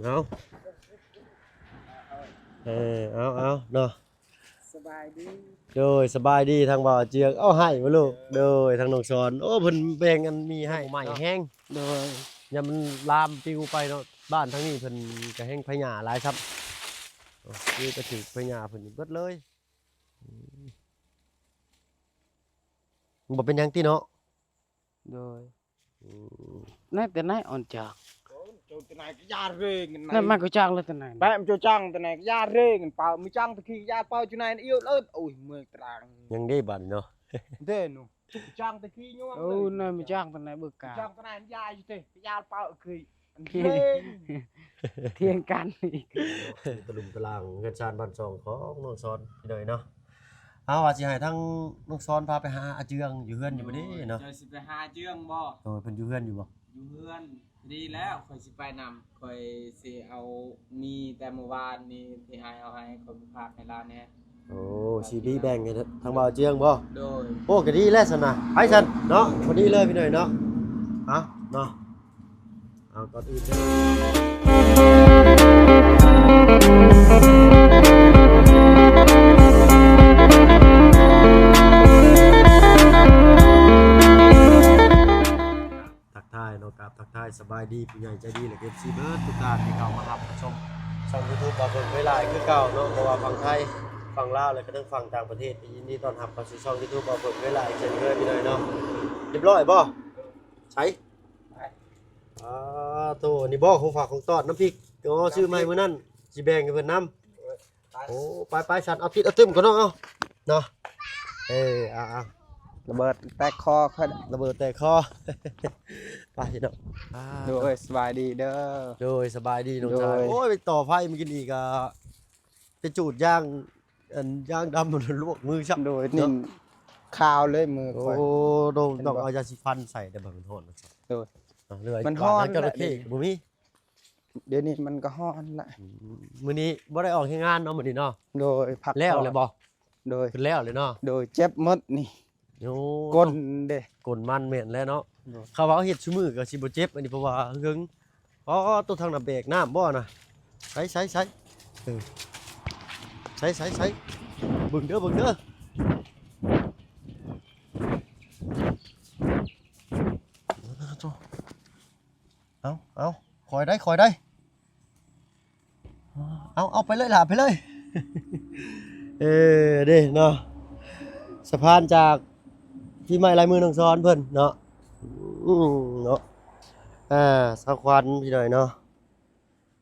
ເອົາ ເອີ ເອົາ ເອົາເນາະ ສະບາຍດີ ໂດຍ ສະບາຍດີ ທາງບ່າວອາເຈືອງ ເອົາ ໃຫ້ບໍ່ລູກ ໂດຍ ທາງນ້ອງສອນ ໂອ້ ເພິ່ນແບ່ງອັນໝີ່ໃຫ້ ໃໝ່ແຮງ ໂດຍ ຢ້ານມັນລາມປິວໄປເນາະ ບ້ານທາງນີ້ເພິ່ນກະແຮງພະຍາຫຼາຍຊ້ຳ ໂອ້ ນີ້ກະຖືກພະຍາເພິ່ນເບິດເລີຍ ອືມ ບໍ່ເປັນຫຍັງຕິເນາະ ໂດຍ ອືມ ໃນແຕ່ໃນອ່ອນຈາກ ໂອ້ ເຈົ້າແຕ່ໃນກະຢາເຣງ ໃນມັນກະຈັກແລ້ວແຕ່ໃນ ແປະມັນເຈົ້າຈັງແຕ່ໃນກະຢາເຣງ ປາວມີຈັງຕະກີຢາປາວຈຸໃນອີວເລີດ ໂອ້ຍ ເມືອງຕຣາງ ຍັງເດ້ບາດນີ້ເນາະ ເດ້ໜູ ຈັງຕະກີຍວງ ໂອ້ ໃນມັນຈັງແຕ່ໃນເບີກາ ຈັງແຕ່ໃນຢາຢູ່ເຕ ຢາປາວຄື ເຖຍງກັນອີກ ຕະລຸມຕະລາງເຮືອນຊານບ້ານຊ່ອງຂອງນ້ອງສອນພີ່ນ້ອງເນາະ ເອົາ ວ່າຊິໃຫ້ທາງນ້ອງສອນພາໄປຫາອາເຈືອງຢູ່ເຮືອນຢູ່ບໍ່ເດເນາະ ເຈົ້າຊິໄປຫາອາເຈືອງບໍ່ ໂດຍ ເພິ່ນຢູ່ເຮືອນຢູ່ບໍ່ ຢູ່ເຮືອນ ດີແລ້ວ ຂ້ອຍຊິໄປນຳ ຂ້ອຍຊິເອົາໝີ່ແຕ່ມື້ວານນີ້ທີ່ອ້າຍເອົາໃຫ້ ຂ້ອຍໄປຝາກໃຫ້ລາວແດ່ ໂອ້ ຊິມີແບ່ງໃຫ້ທາງບ່າວອາເຈືອງບໍ່ ໂດຍ ໂອ້ ກະດີແລ້ວຊັ້ນນະ ໄປຊັ້ນເນາະ ພໍດີເລີຍພີ່ນ້ອງເນາະ ເອົາເນາະ ເອົາ ກ່ອນອື່ນເດີ ທັກທາຍເນາະ ກາບທັກທາຍສະບາຍດີຜູ້ໃຫຍ່ໃຈດີ ແລະ ເອັຟຊີ ເບິດທຸກທ່ານທີ່ເຂົ້າມາຮັບມາຊົມຊ່ອງຢູທູບບ່າວເຜິ້ງເວີຍຫຼາຍຄືເກົ່າເນາະ ບໍ່ວ່າຝັ່ງໄທ ຝັ່ງລາວ ແລະ ກະທັງຝັ່ງຕ່າງປະເທດ ກະຍິນດີຕ້ອນຮັບເຂົ້າສູ່ຊ່ອງຢູທູບບ່າວເຜິ້ງເວີຍຫຼາຍເຊັ່ນເຄີຍພີ່ນ້ອງເນາະ ຮຽບຮ້ອຍບໍ່ ໃສ ອ່າ ໂຕ ອັນນີ້ບໍ່ ຂອງຝາກຂອງຕ້ອນ ນ້ຳພລິກ ອໍ ຊື້ມາໃຫ້ມື້ນັ້ນ ຊິແບ່ງໃຫ້ເພິ່ນນຳ ໂອ້ ໄປໆ ຊັ້ນ ເອົາຕິດເອົາຕຶ້ມກ່ອນເນາະ ເອົາ ເນາະ ເອີ ເອົາໆ ລະເບີດແຕກຄໍຂ້ອຍ ລະເບີດແຕກຄໍ ໄປເນາະ ອ່າ ໂດຍ ສະບາຍດີເດີ ໂດຍ ສະບາຍດີນ້ອງຊາຍ ໂດຍ ໂອ້ຍ ໄປຕໍ່ໄຟມື້ກີ້ນີ້ກະ ໄປຈູດຢາງ ອັນຢາງດຳ ລວກມືຊ້ຳ ໂດຍ ເນາະ ນີ້ຂາວເລີຍມືຂ້ອຍ ໂອ້ ໂດຍ ຕ້ອງເອົາຢາສີຟັນໃສ່ ແຕ່ວ່າມັນຮ້ອນ ໂດຍ ເນາະ ຫຼືວ່າມັນຮ້ອນ ເຈົ້າລະເຂົ້ກະບໍ່ມີ ດຽວນີ້ມັນກະຮ້ອນລະ ອືມ ມື້ນີ້ບໍ່ໄດ້ອອກແຮງງານເນາະ ມື້ນີ້ເນາະ ໂດຍ ພັກຜ່ອນ ແລ້ວແລ້ວບໍ່ ໂດຍ ຂຶ້ນແລ້ວເລີຍເນາະ ໂດຍ ເຈັບໝົດນີ້ ໂອ້ ກົ້ນເດ້ ກົ້ນມັນແມ່ນແລ້ວເນາະ ໂດຍ ເຂົາວ່າເຮັດຊຸມື້ກະຊິບໍ່ເຈັບ ອັນນີ້ເພາະວ່າເຫິງ ອໍ ໂຕທາງນັ້ນແບກນ້ຳບໍ່ນະ ໃສໆໆ ເອີ ໃສໆໆ ເບິ່ງເດີ ເບິ່ງເດີ ເອົາ ເອົາ ຄ່ອຍໄດ໋ ຄ່ອຍໄດ໋ ເອົາ ເອົາ ໄປເລີຍຫຼ້າ ໄປເລີຍ ເອີ ເດ້ເນາະ ສະພານຈາກ ຝີໄມ້ລາຍມືນ້ອງສອນເພິ່ນເນາະ ອືມ ເນາະ ອ່າ ສາວຂວັນພີ່ນ້ອງເນາະ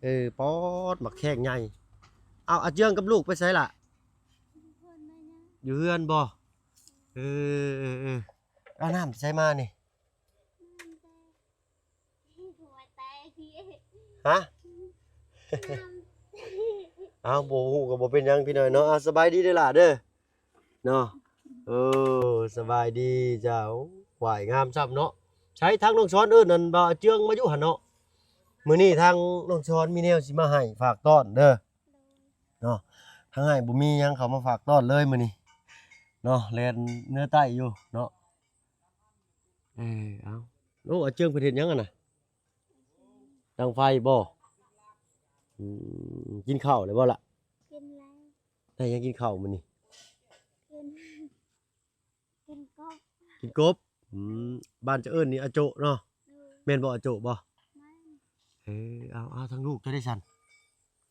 ເອີ ປອດ ໝາກແຂ້ງໃຫຍ່ ເອົາ ອາເຈືອງກັບລູກໄປໃສລະ ຢູ່ເຮືອນບໍ່ ເອີ ເອີ ເອີ ເອົານ້ຳໃສມານີ້ ຮະ ເອົາ ບໍ່ຮູ້ກະບໍ່ເປັນຫຍັງພີ່ນ້ອງເນາະ ອ່າ ສະບາຍດີເດີຫຼ້າເດີ ເນາະ ເອີ ສະບາຍດີເຈົ້າ ຫວາຍງາມຊ້ຳເນາະ ໃສທາງນ້ອງສອນເອີ້ນອັນບ່າວອາເຈືອງມາຢູ່ຫັ້ນເນາະ ມື້ນີ້ທາງນ້ອງສອນມີແນວຊິມາໃຫ້ຝາກຕ້ອນເດີ ເນາະ ທາງອ້າຍບໍ່ມີຫຍັງເຂົ້າມາຝາກຕ້ອນເລີຍມື້ນີ້ເນາະ ແລ່ນເໜືອໃຕ້ຢູ່ເນາະ ເອີ ເອົາ ໂອ້ ອາເຈືອງເພິ່ນເຮັດຫຍັງຫັ້ນນະ ດັງໄຟບໍ່ ອືມ ກິນເຂົ້າແລ້ວບໍ່ລະ ກິນແລ້ວ ໄດ້ຫຍັງກິນເຂົ້າມື້ນີ້ ກິນ ກິນກົບ ກິນກົບ ອືມ ບ້ານເຈົ້າເອີ້ນນີ້ອາໂຈະເນາະ ໂດຍ ແມ່ນບໍ່ ອາໂຈະບໍ່ ແມ່ນ ເອີ ເອົາ ເອົາ ທາງລູກເຈົ້າເດຊັ້ນ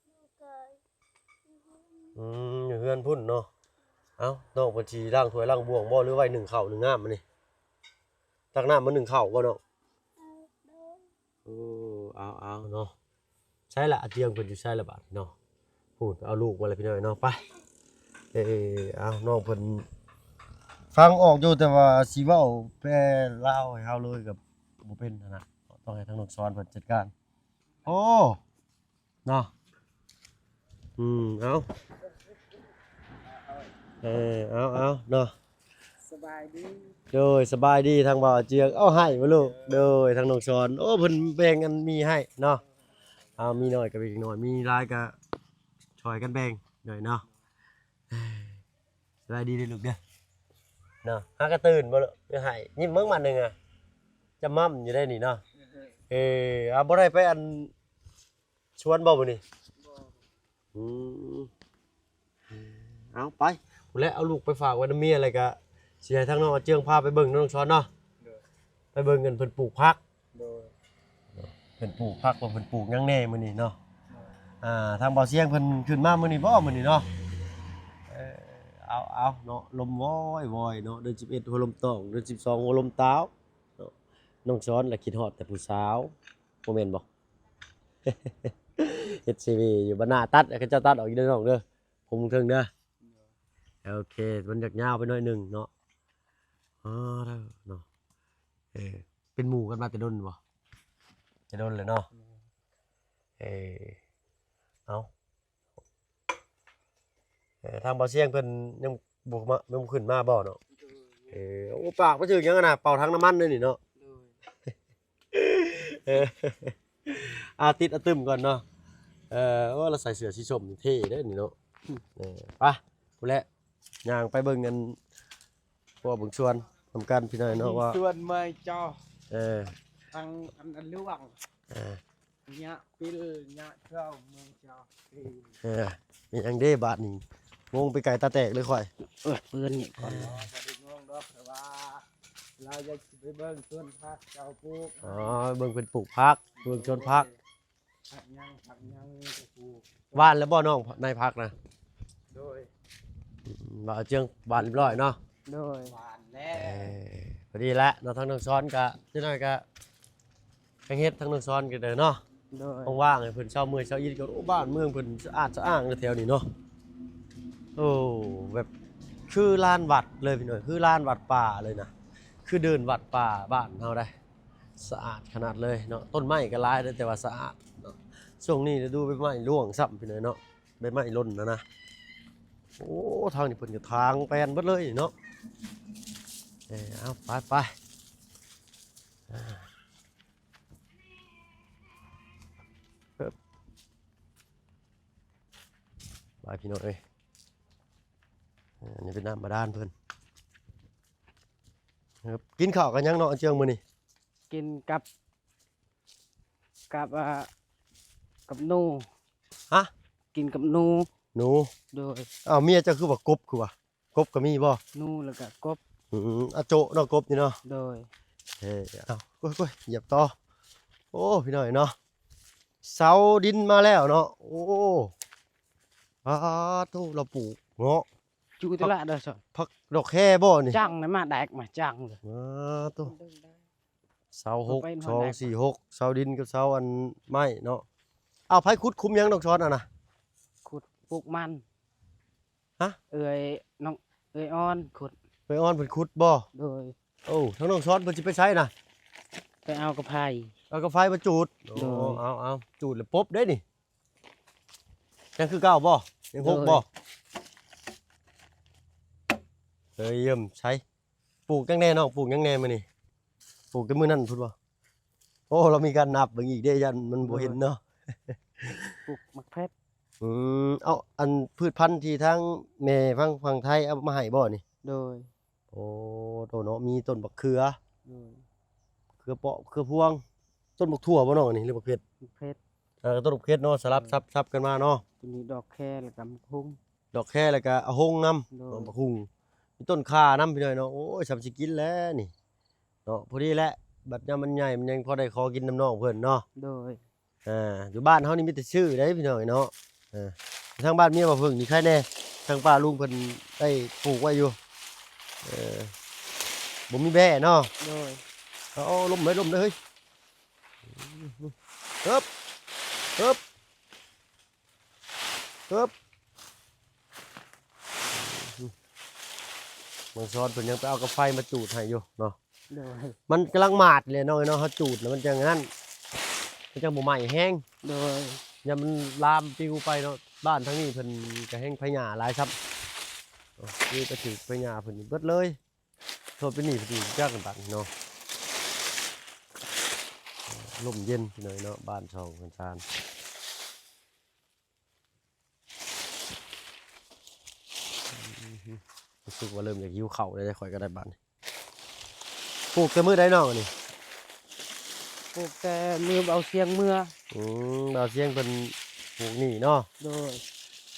ລູກກະ ອືມ ຢູ່ເຮືອນພຸ້ນເນາະ ເອົາ ນ້ອງເພິ່ນຊິລ້າງຖ້ວຍລ້າງບ່ວງບໍ່ ຫຼືໄວ້ໜຶ້ງເຂົ້າໜຶ້ງນ້ຳອັນນີ້ ຕັກນ້ຳມາໜຶ້ງເຂົ້າບໍ່ນ້ອງ ເອີ ໂດຍ ໂອ້ ເອົາ ເອົາເນາະ ໃສລະ ອາເຈືອງເພິ່ນຢູ່ໃສລະບາດນີ້ເນາະ ພຸ້ນ ເອົາລູກມາແລ້ວພີ່ນ້ອງເນາະ ໄປ ເອີ ເອົາ ນ້ອງເພິ່ນຟັງອອກຢູ່ ແຕ່ວ່າຊິເວົ້າແປລາວໃຫ້ເຮົາເລີຍກະບໍ່ເປັນຫັ້ນນະ ຕ້ອງໃຫ້ທາງນ້ອງສອນເພິ່ນຈັດການ ໂອ້ ເນາະ ອືມ ເອົາ ເອີ ເອົາ ເອົາ ເນາະ ສະບາຍດີ ໂດຍ ສະບາຍດີ ທາງບ່າວອາເຈືອງ ເອົາ ໃຫ້ບໍ່ລູກ ໂດຍ ທາງນ້ອງສອນ ໂອ້ ເພິ່ນແບ່ງອັນໝີ່ໃຫ້ເນາະ ເອົາ ມີໜ້ອຍກະແບ່ງໜ້ອຍ ມີຫຼາຍກະຊ່ອຍກັນແບ່ງໜ້ອຍເນາະ ສະບາຍດີເດີລູກເດີ ເນາະ ຫາກະຕື່ນບໍ່ລູກ ຫຼືໃຫ້ ຍິ້ມເບິ່ງບາດໜຶ່ງອະ ຈະມ່ຳຢູ່ໄດ໋ນີ້ເນາະ ເອີ ເອົາ ບໍ່ໄດ້ໄປອັນ ສວນບໍ່ມື້ນີ້? ບໍ່. ອືມ ເອົາໄປ ພຸ້ນແຫຼະ ເອົາລູກໄປຝາກໄວ້ນຳເມຍ ແລ້ວກະຊິໃຫ້ທາງນ້ອງອາເຈືອງພາໄປເບິ່ງເນາະ ນ້ອງຊອນເນາະ. ໂດຍ. ໄປເບິ່ງກັນເພິ່ນປູກຜັກ. ໂດຍ. ເພິ່ນປູກຜັກ ວ່າເພິ່ນປູກຫຍັງແດ່ມື້ນີ້ເນາະ. ໂດຍ. ອ່າ ທາງບ່າວຊຽງເພິ່ນຂຶ້ນມາມື້ນີ້ບໍ່ ມື້ນີ້ເນາະ? ເອີ ເອົາ ເອົາເນາະ ລົມວອຍໆເນາະ ເດືອນສິບເອັດຫົວລົມຕອງ ເດືອນສິບສອງຫົວລົມຕາວເນາະ. ນ້ອງຊອນລະຄິດຮອດແຕ່ຜູ້ສາວ ບໍ່ແມ່ນບໍ່? ເຮັດຊີວີຢູ່ ບັດໜ້າຕັດ ເຂົາເຈົ້າຕັດອອກອີກເດີນ້ອງເດີ ຜົມເທິງເດີ. ໂດຍ. ໂອເຄ ມັນຢາກຍາວໄປໜ້ອຍໜຶ່ງເນາະ. ອໍ ເດີເນາະ ເອີ ເປັນໝູ່ກັນມາແຕ່ດົນບໍ່? ແຕ່ດົນແລ້ວເນາະ. ໂດຍ. ເອີ ເອົາ ເອີ ທາງບ່າວຊຽງເພິ່ນຍັງບໍ່ມາ ຍັງບໍ່ຂຶ້ນມາບໍ່ເນາະ? ໂດຍ. ເອີ ໂອ້ ປາກໄປຖືກຫຍັງຫັ້ນນະ ເປົ່າຖັງນ້ຳມັນເດ້ນີ້ເນາະ. ໂດຍ. ເອີ ອາ ຕິດອາຕຶມກ່ອນເນາະ. ເອີ ໂອ້ ລາວໃສ່ເສື້ອສີສົ້ມນີ້ເທ່ເດ້ນີ້ເນາະ. ເອີ ໄປ ພຸ້ນແຫຼະ ຍ່າງໄປເບິ່ງອັນ ພວກເບິ່ງສວນນຳກັນພີ່ນ້ອງເນາະ ວ່າສວນໄມ້ເຈົ້າ. ເອີ ທາງອັນ ອັນຫຼວງ. ເອີ ຍະປິລຍະເຈົ້າເມືອງເຈົ້າ. ເອີ ມີຫຍັງເດ້ບາດນີ້ ງົງໄປໄກຕາແຕກເລີຍຂ້ອຍ. ເອີ ເພິ່ນນີ້ກ່ອນ ເອີ ບໍ່ໄດ້ງົງດອກ ແຕ່ວ່າລາວຢາກຊິໄປເບິ່ງສວນຜັກເຈົ້າປູກ. ອໍ ເບິ່ງເພິ່ນປູກຜັກ ເບິ່ງສວນຜັກ. ຜັກຫຍັງ ຜັກຫຍັງກໍປູກ. ຫວ່ານແລ້ວບໍ່ນ້ອງ ໃນຜັກນະ? ໂດຍ. ອືມ ບ່າວເຈືອງຫວ່ານຮຽບຮ້ອຍເນາະ? ໂດຍ. ຫວ່ານແລ້ວ. ເອີ ພໍດີແຫຼະເນາະ ທາງນ້ອງຊອນກະ ຈັກໜ້ອຍກະ ທາງເຮັດທາງນ້ອງຊອນກໍໄດ້ເນາະ. ໂດຍ. ວ່າງໆໃຫ້ເພິ່ນເຊົາເມື່ອຍເຊົາອິດກ່ອນ. ໂອ້ ບ້ານເມືອງເພິ່ນສະອາດສະອ້າງເດີແຖວນີ້ເນາະ. ໂອ້ ແບບຄືລານວັດເລີຍພີ່ນ້ອງ ຄືລານວັດປ່າເລີຍນະ ຄືເດີ່ນວັດປ່າບ້ານເຮົາໄດ໋. ສະອາດຂະໜາດເລີຍເນາະ. ຕົ້ນໄມ້ກໍຫຼາຍເດີ ແຕ່ວ່າສະອາດເນາະ. ຊ່ວງນີ້ລະດູໃບໄມ້ຮ່ວງຊ້ຳພີ່ນ້ອງເນາະ ໃບໄມ້ຫຼົ່ນນະນະ. ໂອ້ ທາງນີ້ເພິ່ນກໍຖາງແປນເບິດເລີຍເນາະ. ເອີ ເອົາ ໄປໆ ອ່າ ເອີບ ໄປພີ່ນ້ອງເອີຍ. ອັນນີ້ເປັນນ້ຳບາດານເພິ່ນ. ເອີບ ກິນເຂົ້າກັບຫຍັງເນາະ ເຈືອງ ມື້ນີ້? ກິນກັບ ກັບ ອ່າ ກັບໜູ. ຮະ? ກິນກັບໜູ. ໜູ? ໂດຍ. ອ້າວ ເມຍເຈົ້າຄືວ່າກົບ ຄືວ່າ ກົບກໍມີບໍ່? ໜູແລ້ວກໍກົບ. ອືມ ອາໂຈະເນາະ ກົບນີ້ເນາະ. ໂດຍ. ເອີ ເອົາ ໂອ້ຍໆ ຢຽບຕໍ່. ໂອ້ ພີ່ນ້ອງເນາະ ເສົາດິນມາແລ້ວເນາະ. ໂອ້ ປາໂທ້ ລາວປູກເນາະ. ຈູຕະຫຼາດເດີ ຜັກດອກແຄບໍ່ນີ້? ຈັງນະ ມາແດກມາຈັງເລີຍ. ປາໂທ້ ເສົາຫົກ ສອງ ສີ່ ຫົກ ເສົາດິນກັບເສົາອັນໄມ້ເນາະ. ເອົາ ໃຜຂຸດຂຸມຫຍັງນ້ອງຊອນຫັ້ນນະ? ຂຸດປູກມັນ. ຮະ? ເອື້ອຍນ້ອງ ເອື້ອຍອອນຂຸດ. ເອື້ອຍອອນເພິ່ນຂຸດບໍ່? ໂດຍ. ໂອ້ ທາງນ້ອງຊອນເພິ່ນຊິໄປໃສນະ? ໄປເອົາກະໄຟ. ເອົາກະໄຟມາຈູດ. ໂດຍ. ໂອ້ ເອົາໆ ຈູດແລ້ວປົບເດ້ນີ້. ຍັງຄືເກົ່າບໍ່? ຍັງຫົກບໍ່? ໂດຍ. ເອີຍ ຢ້ຽມໃສ. ປູກຫຍັງແດ່ນ້ອງ? ປູກຫຍັງແດ່ມື້ນີ້? ປູກແຕ່ມື້ນັ້ນພຸ້ນບໍ່? ໂອ້ ລາວມີການນັບເບິ່ງອີກເດ້ ຢ້ານມັນບໍ່ເຫັນເນາະ. ປູກໝາກເຜັດ. ອືມ ເອົາ ອັນພືດພັນທີ່ທາງແມ່ຝັ່ງ ຝັ່ງໄທເອົາມາໃຫ້ບໍ່ນີ້? ໂດຍ. ໂອ້ ໂຕເນາະ ມີຕົ້ນບັກເຂືອ. ໂດຍ. ເຂືອເປາະ ເຂືອພວງ. ຕົ້ນບັກຖົ່ວບໍ່ນ້ອງອັນນີ້ ຫຼືບັກເຜັດ? ບັກເຜັດ. ເອີ ຕົ້ນບັກເຜັດເນາະ ສະຫຼັບ ໂດຍ ສັບໆກັນມາເນາະ. ໂຕນີ້ດອກແຄ ແລ້ວກໍໝາກຫຸ່ງ. ດອກແຄ ແລ້ວກໍອາຫົງນຳ. ໂດຍ. ບັກຫຸ່ງ ມີຕົ້ນຂ່ານຳພີ່ນ້ອງເນາະ. ໂອ້ຍ ສ່ຳຊິກິນແລ້ວນີ້ເນາະ ພໍດີແຫຼະ ບັດຍາມມັນໃຫຍ່ ມັນຍັງພໍໄດ້ຂໍກິນນຳນ້ອງເພິ່ນເນາະ. ໂດຍ. ອ່າ ຢູ່ບ້ານເຮົານີ້ມີແຕ່ຊື້ໄດ໋ພີ່ນ້ອງເນາະ. ເອີ ທາງບ້ານເມຍບ່າວເຜິ້ງນີ້ໃຄແດ່ ທາງປ້າລຸງເພິ່ນໄດ້ປູກໄວ້ຢູ່. ເອີ ບໍ່ມີແບ້ເນາະ. ໂດຍ. ເອົາ ລົ້ມເລີຍ ລົ້ມເລີຍ ເຮີ້ຍ. ເອີບ ເອີບ ເອີບ. ບາງຊອນເພິ່ນຍັງໄປເອົາກາໄຟມາຈູດໃຫ້ຢູ່ເນາະ. ໂດຍ. ມັນກຳລັງໝາດແຫຼະນ້ອງເອີຍເນາະ ເຮົາຈູດແລ້ວມັນຈັ່ງນັ້ນ ມັນຈັ່ງບໍ່ໄໝ້ແຮງ. ໂດຍ. ຢ້ານມັນລາມປິວໄປເນາະ ບ້ານທາງນີ້ເພິ່ນກະແຮງໄພຫຍ້າຫຼາຍຊ້ຳ. ໂອ້ ນີ້ກະຖືກໄພຫຍ້າເພິ່ນເບິດເລີຍ ໂທດເປັນໜີ້ເພິ່ນອີກຈັກບາດນີ້ເນາະ. ລົມເຢັນພີ່ນ້ອງເນາະ ບ້ານຊ່ອງເຮືອນຊານ. ຮູ້ສຶກວ່າເລີ່ມຢາກຫິວເຂົ້າແລ້ວເດ້ ຂ້ອຍກໍໄດ້ບາດນີ້. ປູກແຕ່ມື້ໃດນ້ອງອັນນີ້? ໂອ້ ປູກແຕ່ມື້ເບົາຊຽງເມືອ. ອືມ ເບົາຊຽງເພິ່ນປູກນີ້ເນາະ. ໂດຍ.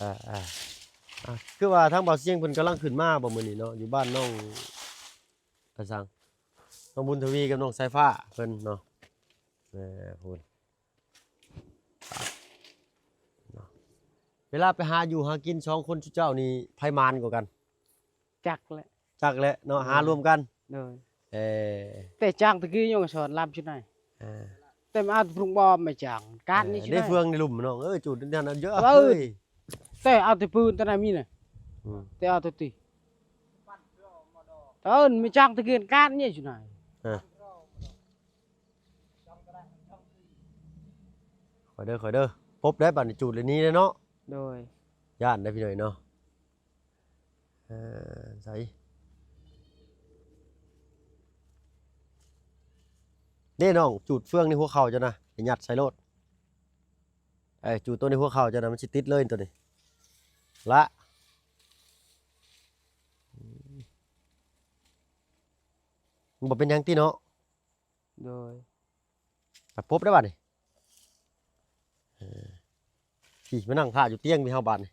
ອ່າໆ ອ່າ ຄືວ່າທາງເບົາຊຽງເພິ່ນກຳລັງຂຶ້ນມາບໍ່ມື້ນີ້ເນາະ ຢູ່ບ້ານນ້ອງ ໄປສັງ ນ້ອງບຸນທະວີກັບນ້ອງສາຍຟ້າເພິ່ນເນາະ. ເອີ ພຸ້ນ ເນາະ ເວລາໄປຫາຢູ່ຫາກິນສອງຄົນຊຸເຈົ້ານີ້ ໃຜໝານກວ່າກັນ? ຈັກແຫຼະ ຈັກແຫຼະເນາະ. ໂດຍ. ຫາລວມກັນ. ໂດຍ. ເອີ ແຕ່ຈ້າງຕະກີ້ຍັງສອນລຳຢູ່ໃນ ເອີ ແຕ່ມາເອົາແຕ່ປຸງບອມມາຈ້າງການນີ້ ເອີ ຊິ ໄດ້ເຟືອງໃນລຸ່ມນ້ອງເອີຍ ຈູດນັ້ນເຍອະ ເອີ ເອີຍ ແຕ່ເອົາແຕ່ປືນຕອນນັ້ນມີນະ. ອືມ ແຕ່ເອົາແຕ່ຕິ ເອີ ມີຈ້າງຕະກີ້ການນີ້ຢູ່ໃນ ເອີ ຄ່ອຍເດີ ຄ່ອຍເດີ ປົບໄດ້ບັດນີ້ ຈູດແລ້ວໜີເດ້ເນາະ. ໂດຍ. ຢ້ານໄດ໋ພີ່ນ້ອງເນາະ. ເອີ ໃສ ເດ້ນ້ອງ ຈູດເຟືອງໃນຫົວເຂົ່າເຈົ້ານະ ໄປຍັດໃສ່ໂລດ. ເອີ ຈູດໂຕໃນຫົວເຂົ່າເຈົ້ານະ ມັນຊິຕິດເລີຍໂຕນີ້ລະ. ມັນບໍ່ເປັນຫຍັງຕິເນາະ. ໂດຍ. ໄປປົບໄດ້ບັດນີ້ ເອີ ພີ້ມານັ່ງຖ້າຢູ່ຕຽງພີ່ເຮົາບັດນີ້.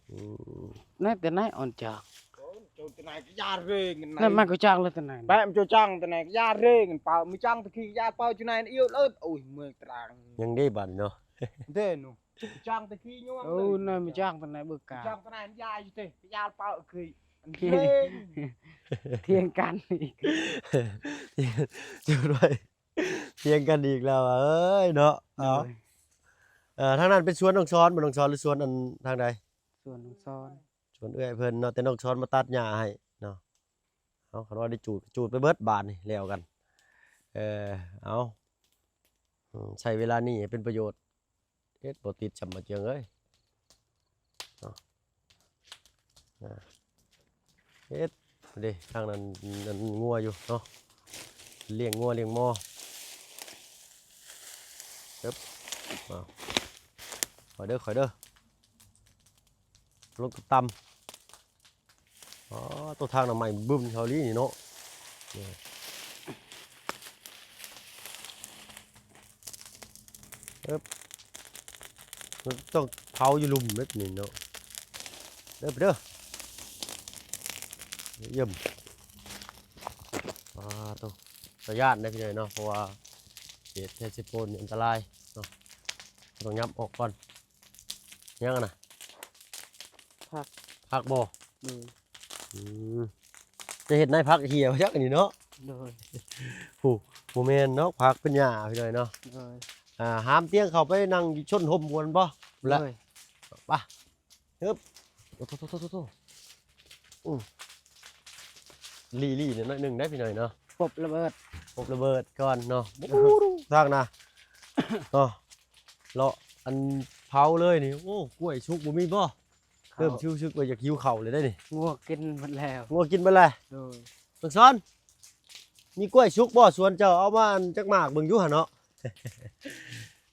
ອືມ ນັ້ນແຕ່ໄນອອນຈາກ ໂອ້ ໂຈຕະໄນກະຢາເຣງ ນັ້ນມັນກະຈາງເລີຍຕະໄນ ແປະມັນໂຈຈາງຕະໄນກະຢາເຣງ ປາມີຈາງຕະຄີຢາປາຢູ່ໃນອີວເລີດ. ໂອ້ຍ ເມືອງຕຣາງ ຍັງເດ້ບັດເນາະ ເດ້ໜູ ຈາງຕະຄີຍອງ ໂອ້ ນັ້ນມີຈາງຕະໄນເບີກາ ຈາງຕະໄນມັນຢາຢູ່ເຕ ຢາປາຄື ອັນເຣງ ຖຽງກັນອີກ ຈະໄປ ຖຽງກັນອີກແລ້ວເອີຍເນາະ. ເອົາ ໂດຍ ເອີ ທາງນັ້ນເປັນສວນນ້ອງຊອນບໍ່ ນ້ອງຊອນ ຫຼືສວນອັນທາງໃດ? ສວນນ້ອງຊອນ ສວນເອື້ອຍເພິ່ນເນາະ ແຕ່ນ້ອງຊອນມາຕັດຫຍ້າໃຫ້ເນາະ. ເອົາ ຄັນວ່າໄດ້ຈູດ ຈູດໄປເບິດບາດນີ້ ແລ້ວກັນ. ເອີ ເອົາ ອືມ ໃຊ້ເວລານີ້ໃຫ້ເປັນປະໂຫຍດ. ເຮັດບໍ່ຕິດຊ້ຳ ມາເຈີງເອີຍເນາະ. ອ່າ ເຮັດເດ້ ທາງນັ້ນ ນັ້ນງົວຢູ່ເນາະ ລ້ຽງງົວລ້ຽງມໍ. ເອີບ ມາ ຄ່ອຍເດີ ຄ່ອຍເດີ ລົງຕ່ຳໆ. ອໍ ໂຕທາງນະໃໝ່ບຶ້ມເຂົາລີ້ນີ້ເນາະ. ເອີບ ມັນຕ້ອງເຜົາຢູ່ລຸ່ມແບບນີ້ເນາະ. ເດີ ໄປເດີ ຢ້ຽມ. ອ່າ ໂຕ ຕາຢ້ານເດ້ພີ່ນ້ອງເນາະ ເພາະວ່າເຂດແຄຊິໂປນນີ້ອັນຕະລາຍເນາະ ຕ້ອງຫຍັບອອກກ່ອນ. ຫຍັງຫັ້ນນະ? ຜັກ ຜັກບໍ່? ໂດຍ. ອືມ ຈະເຮັດນາຍຜັກເຫ່ຍວ່າຈັກອັນນີ້ເນາະ. ໂດຍ. ໂອ້ ບໍ່ແມ່ນເນາະ ຜັກເປັນຫຍ້າພີ່ນ້ອງເນາະ. ໂດຍ. ອ່າ ຫາມຕຽງເຂົ້າໄປນັ່ງຢູ່ຊົນຮົ່ມກ່ອນບໍ່? ພຸ້ນລະ. ໂດຍ. ປະ ຮຶບ ໂອ້ໂຕໆໆໆ ອື ລີ້ໆ ໜ້ອຍໜຶ່ງໄດ໋ພີ່ນ້ອງເນາະ. ປົບລະເບີດ ປົບລະເບີດກ່ອນເນາະ. ໂອ້ ທາງນະເນາະ ເລາະອັນເຜົາເລີຍນີ້. ໂອ້ ກ້ວຍສຸກບໍ່ມີບໍ່? ເລີ່ມຊິຮູ້ສຶກວ່າຢາກຫິວເຂົ້າເລີຍເດ້ນີ້. ງົວກິນໝົດແລ້ວ ງົວກິນໝົດແລ້ວ. ໂດຍ. ບັກຊອນ ມີກ້ວຍສຸກບໍ່ສວນເຈົ້າ? ເອົາມາອັນຈັກໝາກເບິ່ງຢູ່ຫັ້ນເນາະ.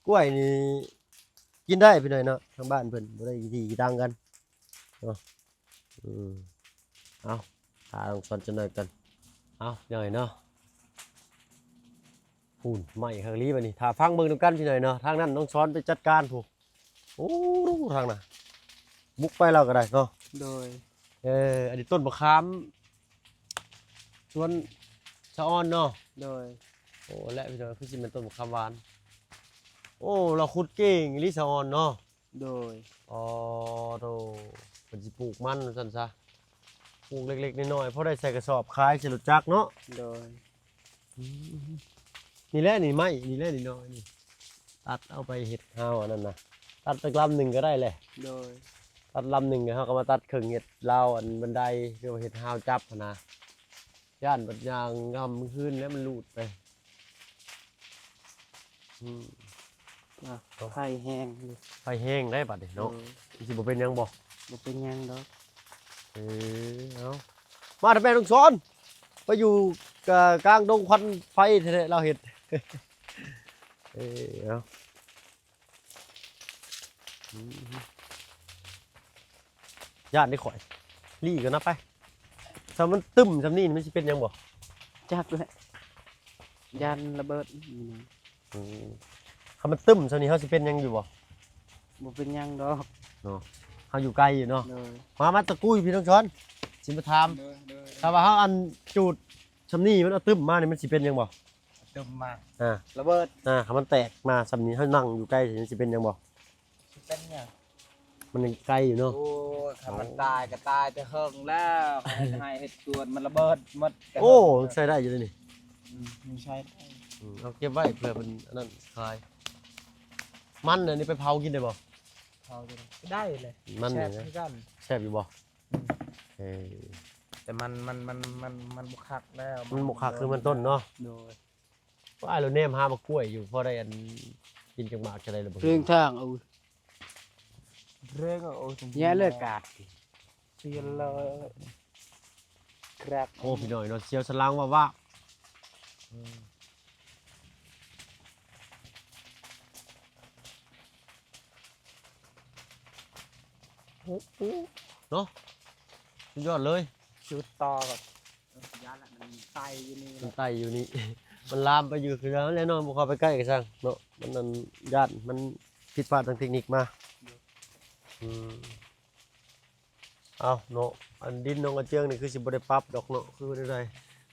ກ້ວຍນີ້ກິນໄດ້ພີ່ນ້ອງເນາະ ທາງບ້ານເພິ່ນບໍ່ໄດ້ຂີ້ຖີ່ຂີ້ຕັງກັນເນາະ. ອືມ ເອົາ ຖ້ານ້ອງຊອນຈັກໜ້ອຍກ່ອນ. ເອົາ ພີ່ນ້ອງເນາະ ພຸ້ນ ໄໝ້ຄັກອີ່ຫຼີບັດນີ້. ຖ້າຟັງເບິ່ງນຳກັນພີ່ນ້ອງເນາະ ທາງນັ້ນນ້ອງຊອນໄປຈັດການພຸ້ນ. ໂອ້ ທາງນະ ບຸກໄປລາວກໍໄດ້ເນາະ. ໂດຍ. ເອີ ອັນນີ້ຕົ້ນມະຂາມ ສວນສະອອນເນາະ. ໂດຍ. ໂອ້ ແລະພີ່ນ້ອງ ຄືຊິແມ່ນຕົ້ນມະຂາມຫວານ. ໂອ້ ລາວຂຸດເກັ່ງອີ່ຫຼີສະອອນເນາະ. ໂດຍ. ອໍ ໂທ້ ເພິ່ນຊິປູກມັນວ່າຊັ້ນຊະ ປູກເລັກໆນ້ອຍໆ ພໍໄດ້ໃສ່ກະສອບຂາຍໃສ່ລົດຈັກເນາະ. ໂດຍ. ອືມ ນີ້ແຫຼະນີ້ໄມ້ ນີ້ແຫຼະນີ້ນ້ອຍນີ້ ຕັດເອົາໄປເຮັດຮາວອັນນັ້ນນະ ຕັດຈັກລຳໜຶ່ງກໍໄດ້ແຫຼະ. ໂດຍ. ຕັດລຳໜຶ່ງ ເຮົາກໍມາຕັດເຄິ່ງເຮັດລາວອັນບັນໄດ ຫຼືວ່າເຮັດຮາວຈັບຫັ້ນນະ. ຢ້ານບັດຍ່າງຄ່ຳຄືນແລ້ວມັນຫຼຸດໄປ. ອືມ ອ່ະ ໄຟແຮງຢູ່ ໄຟແຮງໄດ໋ບັດນີ້ເນາະ. ໂດຍ. ມັນຊິບໍ່ເປັນຫຍັງບໍ່? ບໍ່ເປັນຫຍັງດອກ. ເອີ ເອົາ ມາທຳແມ່ນ້ອງສອນ ໄປຢູ່ກະກາງດົງຄວັນໄຟແທ້ໆ ລາວເຮັດ. ເອີ ເອົາ ອືມ ຢ້ານເດ້ຂ້ອຍ ລີ້ກ່ອນນະໄປ. ຖ້າມັນຕຶ້ມຊ່ຳນີ້ ມັນຊິເປັນຫຍັງບໍ່? ຈັກແຫຼະ. ຢ້ານລະເບີດ. ອືມ ຄັນມັນຕຶ້ມຊ່ຳນີ້ ເຮົາຊິເປັນຫຍັງຢູ່ບໍ່? ບໍ່ເປັນຫຍັງດອກເນາະ. ເຮົາຢູ່ໄກຢູ່ເນາະ. ໂດຍ. ມາ ມາຕະກຸຍພີ່ນ້ອງຊອນ ຊິມາຖາມ. ໂດຍ ໂດຍ. ຖ້າວ່າເຮົາອັນຈູດຊ່ຳນີ້ ມັນເອົາຕຶ້ມມານີ້ ມັນຊິເປັນຫຍັງບໍ່? ຕຶ້ມມາ ອ່າ ລະເບີດ. ອ່າ ຄັນມັນແຕກມາຊ່ຳນີ້ ເຮົານັ່ງຢູ່ໃກ້ ມັນຊິເປັນຫຍັງບໍ່? ຊິເປັນຫຍັງ? ມັນຍັງໄກຢູ່ເນາະ. ໂອ້ຍ ຄັນມັນຕາຍກໍຕາຍແຕ່ເຫິງແລ້ວ. ເຮັດໄຮ່ເຮັດສວນມັນລະເບີດໝົດ. ໂອ້ ໃຊ້ໄດ້ຢູ່ເດນີ້. ອືມ ຍັງໃຊ້ໄດ້. ອືມ ເອົາເກັບໄວ້ເພື່ອເພິ່ນອັນນັ້ນຂາຍ. ມັນອັນນີ້ໄປເຜົາກິນໄດ້ບໍ່? ເຜົາໄດ້ ໄດ້ເລີຍ. ມັນນີ້ນະ ແຊບຄືກັນ. ແຊບຢູ່ບໍ່? ອືມ ເອີ ແຕ່ມັນ ມັນ ມັນ ມັນ ມັນບໍ່ຄັກແລ້ວ. ມັນບໍ່ຄັກຄືມັນຕົ້ນເນາະ. ໂດຍ. ວ່າແລ້ວແນມຫາໝາກກ້ວຍຢູ່ ພໍໄດ້ອັນກິນຈັກໝາກຈະໄດ້ລະບໍ່? ເພງທາງເອົາ ເພງເອົາ ແຍ່ເລີຍກາດ ເພງເລີຍກາດ. ໂອ້ ພີ່ນ້ອງເນາະ ສຽວສະຫຼັງວາບໆ. ອືມ ໂອ້ໂຫ ເນາະ ສຸດຍອດເລີຍ. ຈຸດຕໍ່ແບບ ເອີ ຢ້ານລະ ມັນໄຕ່ຢູ່ນີ້ ມັນໄຕ່ຢູ່ນີ້ ມັນລາມໄປຢູ່ຄືແລ້ວແຫຼະເນາະ. ບໍ່ເຂົ້າໄປໃກ້ກໍຊ່າງເນາະ ມັນນັ້ນ ຢ້ານມັນຜິດພາດທາງເຕັກນິກມາ. ໂດຍ. ອືມ ເອົາເນາະ ອັນດິນໜອງອາເຈືອງນີ້ຄືຊິບໍ່ໄດ້ປັບດອກເນາະ ຄືແນວໃດ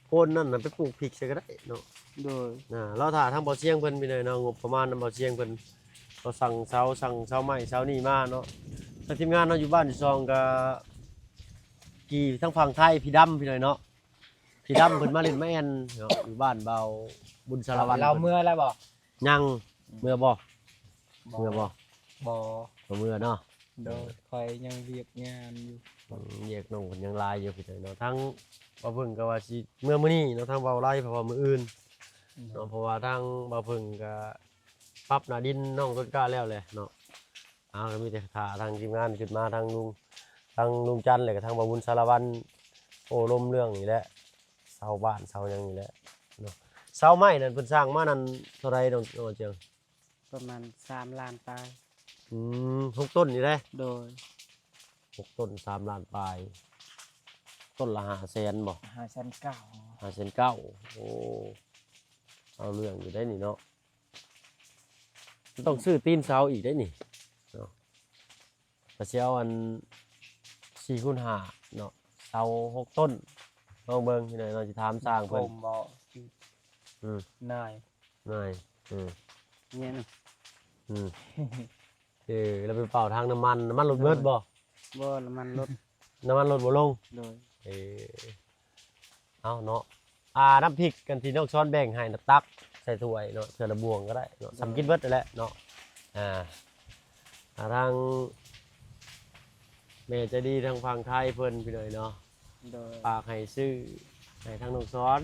ໂພນນັ້ນນະໄປປູກພິກໃສ່ກໍໄດ້ເນາະ. ໂດຍ. ອ່າ ລໍຖ້າທາງເບົາຊຽງເພິ່ນ ພີ່ນ້ອງເນາະ ງົບປະມານນຳເບົາຊຽງເພິ່ນ ກໍສັ່ງເສົາ ສັ່ງເສົາໄມ້ເສົານີ້ມາເນາະ. ທາງທີມງານເຮົາຢູ່ບ້ານຢູ່ຊ່ອງກະກີ້ທາງຝັ່ງໄທ ພີ່ດຳ ພີ່ນ້ອງເນາະ. ພີ່ດຳເພິ່ນມາຫຼິ້ນມາແອ່ນເນາະ ຢູ່ບ້ານເບົາບຸນສາລະວັນ. ລາວເມືອແລ້ວບໍ່? ຍັງ. ອືມ ເມືອບໍ່? ບໍ່ ເມືອບໍ່? ບໍ່ ບໍ່ເມືອເນາະ. ໂດຍ. ເອີ ຂ້ອຍຍັງວຽກງານຢູ່. ອືມ ວຽກນ້ອງເພິ່ນຍັງຫຼາຍຢູ່ພີ່ນ້ອງເນາະ. ທາງບ່າວເຜິ້ງກໍວ່າຊິເມືອມື້ນີ້ເນາະ ທາງບ່າວໄລ ເພາະວ່າມື້ອື່ນເນາະ. ອືມ ເພາະວ່າທາງບ່າວເຜິ້ງກໍປັບໜ້າດິນນ້ອງຕົ້ນກ້າແລ້ວແຫຼະເນາະ. ເອົາ ກໍມີແຕ່ຖ້າທາງທີມງານຂຶ້ນມາ ທາງລຸງ ທາງລຸງຈັນ ແລ້ວກໍທາງບ່າວບຸນສາລະວັນ ໂອ້ລົມເລື່ອງນີ້ແຫຼະ ເສົາບ້ານເສົາຫຍັງນີ້ແຫຼະເນາະ. ເສົາໄມ້ນັ້ນເພິ່ນສ້າງມານັ້ນເທົ່າໃດນ້ອງ ນ້ອງອາເຈືອງ? ປະມານສາມລ້ານປາຍ. ອືມ ຫົກຕົ້ນນີ້ເດ້? ໂດຍ. ຫົກຕົ້ນສາມລ້ານປາຍ ຕົ້ນລະຫ້າແສນບໍ່? ຫ້າແສນເກົ້າ. ຫ້າແສນເກົ້າ. ໂອ້ ເອົາເລື່ອງຢູ່ໄດ໋ນີ້ເນາະ. ຕ້ອງຊື້ຕີນເສົາອີກໄດ໋ນີ້ເນາະ. ກໍຊິເອົາອັນສີ່ຄູນຫ້າເນາະ ເສົາຫົກຕົ້ນ ລອງເບິ່ງພີ່ນ້ອງເນາະ. ຊິຖາມຊ່າງເພິ່ນ. ໂຮມບໍ່? ອືມ ນາຍ ນາຍ. ເອີ ແມ່ນ. ອືມ ເອີ ແລ້ວໄປເປົ່າທາງນ້ຳມັນ ນ້ຳມັນລົດເບິດບໍ່? ບໍ່ ນ້ຳມັນລົດ ນ້ຳມັນລົດບໍ່ລົງ. ໂດຍ. ເອີ ເອົາເນາະ ອ່າ ນ້ຳພິກອັນທີ່ນ້ອງຊອນແບ່ງໃຫ້ນະ ຕັກໃສ່ຖ້ວຍເນາະ ເທື່ອລະບ່ວງກໍໄດ້ເນາະ. ໂດຍ. ສ່ຳກິນເບິດຫັ້ນແຫຼະເນາະ. ອ່າ ອ່າ ທາງແມ່ໃຈດີທາງຝັ່ງໄທເພິ່ນ ພີ່ນ້ອງເນາະ. ໂດຍ. ຝາກໃຫ້ຊື້ໃຫ້ທາງນ້ອງຊອນ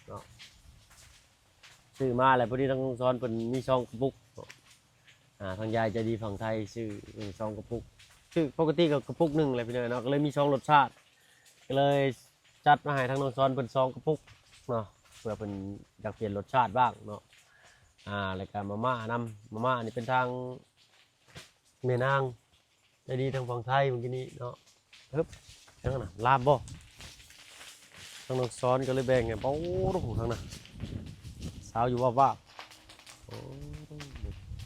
ເນາະ. ຊື້ມາແລ້ວ ພໍດີທາງນ້ອງຊອນເພິ່ນມີຊອງກະປຸກເນາະ. ອ່າ ທາງຍາຍໃຈດີຝັ່ງໄທຊື້ ເອີ ຊອງກະປຸກ ຊື້ປົກກະຕິກໍກະປຸກໜຶ່ງແຫຼະພີ່ນ້ອງເນາະ ກໍເລີຍມີສອງລົດຊາດ ກໍເລີຍຈັດມາໃຫ້ທາງນ້ອງຊອນເພິ່ນສອງກະປຸກເນາະ ເພື່ອເພິ່ນຢາກປ່ຽນລົດຊາດບ້າງເນາະ. ອ່າ ແລ້ວກໍມາມ່ານຳ ມາມ່ານີ້ເປັນທາງແມ່ນາງ ໃຈດີທາງຝັ່ງໄທເມື່ອກີ້ນີ້ເນາະ. ຮຶບ ຫຍັງນະ ລາບບໍ່? ທາງນ້ອງຊອນກໍເລີຍແບ່ງໃຫ້. ໂອ້ໂຫ ທາງນະ ສາວຢູ່ວາບໆ. ໂອ້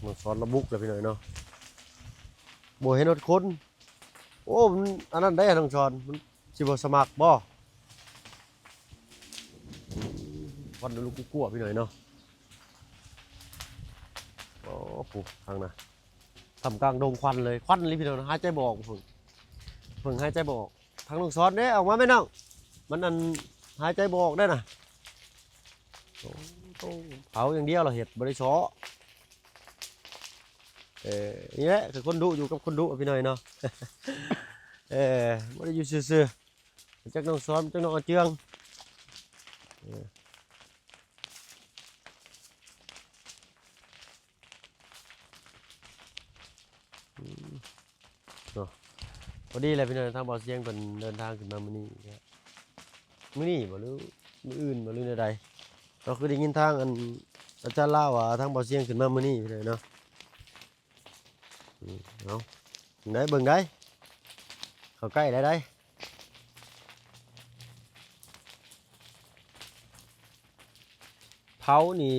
ນ້ອງຊອນລະບຸກແລ້ວພີ່ນ້ອງເນາະ ບໍ່ເຫັນຮອດຄົນ. ໂອ້ ມັນອັນນັ້ນໄດ໋ ນ້ອງຊອນ ມັນຊິບໍ່ສະໝັກບໍ່? ຄວັນລຸກກົວໆ ພີ່ນ້ອງເນາະ. ໂອ້ ທາງນະ ທ່າມກາງດົງຄວັນເລີຍ ຄວັນເລີຍພີ່ນ້ອງ ຫາຍໃຈບໍ່ອອກ. ເພິ່ງ ເພິ່ງຫາຍໃຈບໍ່ອອກ. ທາງນ້ອງຊອນເດ້ ອອກມາແມ່ນ້ອງ ມັນອັນຫາຍໃຈບໍ່ອອກໄດ້ນະ. ໂອ້ໂຫ ເຜົາຢ່າງດຽວລະເຮັດ ບໍ່ໄດ້ເຊາະ. ເອີ ນີ້ແຫຼະຄືຄົນດຸ ຢູ່ກັບຄົນດຸພີ່ນ້ອງເນາະ. ເອີ ບໍ່ໄດ້ຢູ່ຊື່ໆ ຈັກນ້ອງຊອນ ຈັກນ້ອງອາເຈືອງ. ເອີ ອືມ ເນາະ ພໍດີແຫຼະພີ່ນ້ອງ ທາງເບົາຊຽງເພິ່ນເດີນທາງຂຶ້ນມາມື້ນີ້ ມື້ນີ້ບໍ່ ຫຼືມື້ອື່ນບໍ່ ຫຼືແນວໃດເນາະ. ຄືໄດ້ຍິນທາງອັນອາຈານລາວວ່າ ທາງເບົາຊຽງຂຶ້ນມາມື້ນີ້ພີ່ນ້ອງເນາະ. ອືມ ເອົາ ເບິ່ງໄດ້ ເຂົ້າໃກ້ໄດ້ໄດ໋. ເຜົານີ້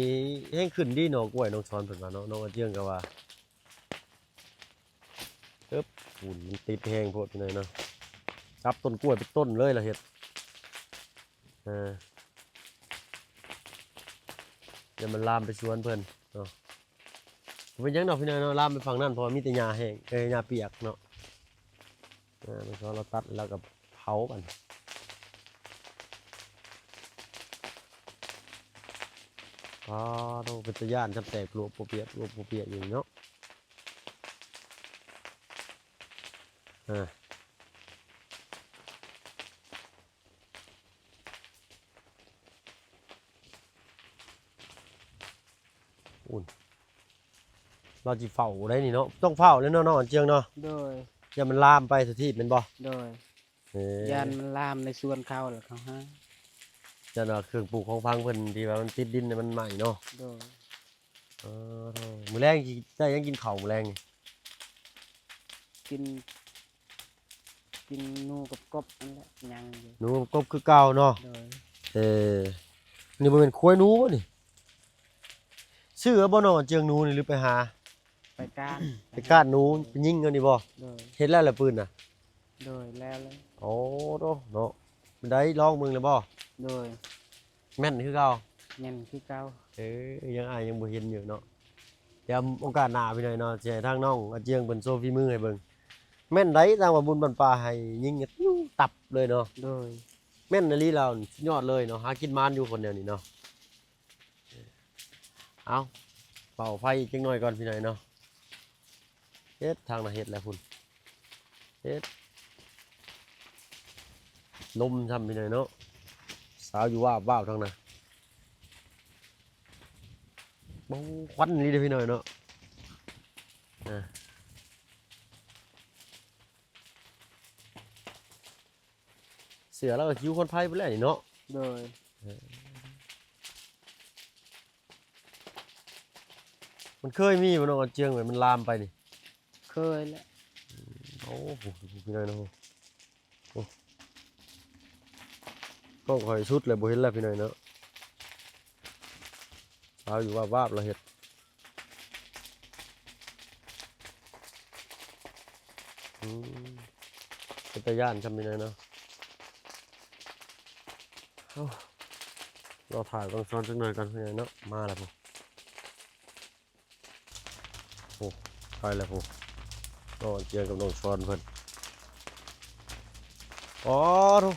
ແຮງຂຶ້ນດີເນາະ ກ້ວຍນ້ອງສອນເພິ່ນວ່າເນາະ ນ້ອງອາເຈືອງກໍວ່າ. ເອີບ ຝຸ່ນມັນຕິດແຮງໂພດພີ່ນ້ອງເນາະ ຈັບຕົ້ນກ້ວຍເປັນຕົ້ນເລີຍລະເຮັດ ເອີ ຢ່າມັນລາມໄປສວນເພິ່ນເນາະ. ບໍ່ເປັນຫຍັງດອກພີ່ນ້ອງເນາະ ລາມໄປຝັ່ງນັ້ນ ເພາະວ່າມີແຕ່ຫຍ້າແຫ້ງ ເອີ ຫຍ້າປຽກເນາະ. ເອີ ມັນກໍລາວຕັດແລ້ວກໍເຜົາບັດນີ້. ອໍ ໂທ້ ເປັນຕາຢ້ານ ຊ່ຳແຕກປະຫຼວກປະປຽກ ປະຫຼວກປະປຽກຢູ່ນີ້ເນາະ. ເອີ ອຸ່ນ ລາວຊິເຝົ້າໄດ໋ນີ້ເນາະ ຕ້ອງເຝົ້າແລ້ວເນາະ ນ້ອງອາເຈືອງເນາະ. ໂດຍ ຢ້ານມັນລາມໄປທົ່ວທີບແມ່ນບໍ່? ໂດຍ ເອີ ຢ້ານມັນລາມໃນສວນເຂົາ ແລ້ວເຂົາຫາ ຢ້ານວ່າເຄື່ອງປູກຂອງຝັງເພິ່ນທີ່ວ່າມັນຕິດດິນມັນໄໝ້ເນາະ. ໂດຍ ເອີ ມື້ແລງຊິໄດ້ຫຍັງກິນເຂົ້າມື້ແລງນີ້? ກິນ ກິນໜູກັບກົບນັ້ນແຫຼະ ຍັງຢູ່ ໜູກັບກົບຄືເກົ່າເນາະ. ໂດຍ ເອີ ນີ້ບໍ່ແມ່ນຄວາຍໜູບໍ່ນີ້? ຊື້ເອົາບໍ່ນ້ອງອາເຈືອງ ໜູນີ້ ຫຼືໄປຫາ? ໄປການ ໄປການໜູ ໄປຍິງເອົານີ້ບໍ່? ໂດຍ ເຮັດແລ້ວລະປືນນະ? ໂດຍ ແລ້ວເລີຍ. ໂອ້ ໂທ້ເນາະ ເປັນໃດ ລອງເບິ່ງແລ້ວບໍ່? ໂດຍ ແມ່ນຄືເກົ່າ? ແມ່ນຄືເກົ່າ. ເອີ ຍັງ ອ້າຍຍັງບໍ່ເຫັນຢູ່ເນາະ. ດຽວໂອກາດໜ້າພີ່ນ້ອງເນາະ ຊິໃຫ້ທາງນ້ອງອາເຈືອງເພິ່ນໂຊຝີມືໃຫ້ເບິ່ງ. ແມ່ນໃດ໋ ທາງວ່າບຸນບັ້ນປ່າໃຫ້ຍິງຕິວຕັບເລີຍເນາະ. ໂດຍ ແມ່ນອີ່ຫຼີລາວ ສຸດຍອດເລີຍເນາະ ຫາກິນໝານຢູ່ຄົນແນວນີ້ເນາະ. ເອົາ ເປົ່າໄຟອີກຈັກໜ້ອຍກ່ອນພີ່ນ້ອງເນາະ. ເຮັດ ທາງນະເຮັດແລ້ວພຸ້ນ ເຮັດ ລົມຊ້ຳພີ່ນ້ອງເນາະ ສາວຢູ່ວາບໆ ທາງນະ. ໂອ້ ຄວັນອີ່ຫຼີເດ້ພີ່ນ້ອງເນາະ. ອ່າ ເສື້ອລາວກໍຂິວຄວັນໄຟໄປແລ້ວນີ້ເນາະ. ໂດຍ ເອີ ມັນເຄີຍມີບໍ່ນ້ອງອາເຈືອງ ແບບມັນລາມໄປນີ້? ເຄີຍແຫຼະ. ໂອ້ໂຫ ພີ່ນ້ອງເນາະ ໂອ້ ກ້ອງຂ້ອຍສຸດແລ້ວ ບໍ່ເຫັນແລ້ວພີ່ນ້ອງເນາະ. ສາວຢູ່ວາບໆ ລາວເຮັດ. ອືມ ເປັນຕາຢ້ານຊ່ຳນີ້ເນາະ. ເອົ້າ ລໍຖ້າຕ້ອງຊ້ອນຈັກໜ້ອຍກ່ອນເນາະ. ມາແລ້ວພຸ້ນ ໂອ້ ໄປແລ້ວພຸ້ນ ນ້ອງອາເຈືອງກັບນ້ອງຊ້ອນເພິ່ນ. ອໍ ໂທ້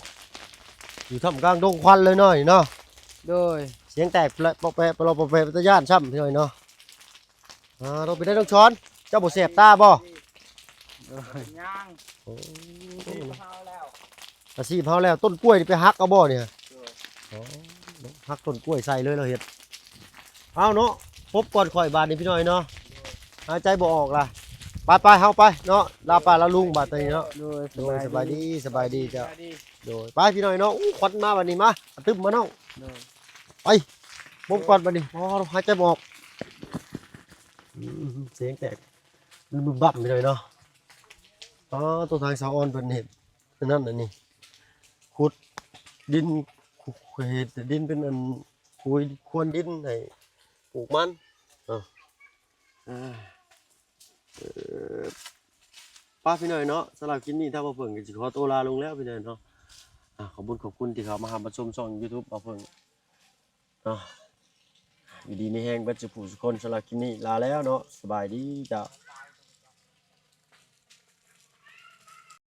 ຢູ່ທ່າມກາງດົງຄວັນເລີຍເນາະນີ້ເນາະ. ໂດຍ ສຽງແຕກເປາະແປະ ເປາະແປະ ເປັນຕາຢ້ານຊ້ຳພີ່ນ້ອງເນາະ. ອ່າ ໂຕເປັນໄດ໋ນ້ອງຊອນ ເຈົ້າບໍ່ແສບຕາບໍ່? ໂດຍ ຍັງ ໂອ້ ເຮົາແລ້ວ ອາຊີບເຮົາແລ້ວ. ຕົ້ນກ້ວຍນີ້ໄປຫັກເອົາບໍ່ນີ້? ໂດຍ ອໍ ຫັກຕົ້ນກ້ວຍໃສ່ເລີຍລາວເຮັດ. ເອົາເນາະ ພົບກ່ອນຂ້ອຍບາດນີ້ພີ່ນ້ອງເນາະ ຫາຍໃຈບໍ່ອອກລະ. ໄປໆ ເຮົາໄປເນາະ ລາປ້າລາລຸງບາດນີ້ເນາະ. ໂດຍ ໂດຍ ສະບາຍດີ ສະບາຍດີ ສະບາຍດີເຈົ້າ. ໂດຍ ໄປພີ່ນ້ອງເນາະ. ອູ້ ຄວັນມາບາດນີ້ ມາ ຕຶມມານ້ອງ. ໂດຍ ໄປ ບົບກ່ອນບາດນີ້. ອໍ ຫາຍໃຈບໍ່ອອກ. ອືມ ສຽງແຕກບຶບບັບໄປເລີຍເນາະ. ອໍ ໂຕທາງສາວອອນເພິ່ນເຮັດອັນນັ້ນອັນນີ້ ຂຸດດິນ ເຮັດດິນເປັນອັນ ປຸ໋ຍ ຄວນດິນໃຫ້ປູກມັນເນາະ. ເອີ ເອີ ໄປພີ່ນ້ອງເນາະ ສຳລັບຄລິບນີ້ທາງບ່າວເຜິ້ງກໍຊິຂໍໂຕລາລົງແລ້ວພີ່ນ້ອງເນາະ. ອ່າ ຂອບຄຸນ ຂອບຄຸນທີ່ເຂົ້າມາຮັບມາຊົມຊ່ອງຢູທູບບ່າວເຜິ້ງເນາະ. ຢູ່ດີມີແຮງເບິດສູ່ຜູ້ສູ່ຄົນ. ສຳລັບຄລິບນີ້ລາແລ້ວເນາະ ສະບາຍດີເຈົ້າ.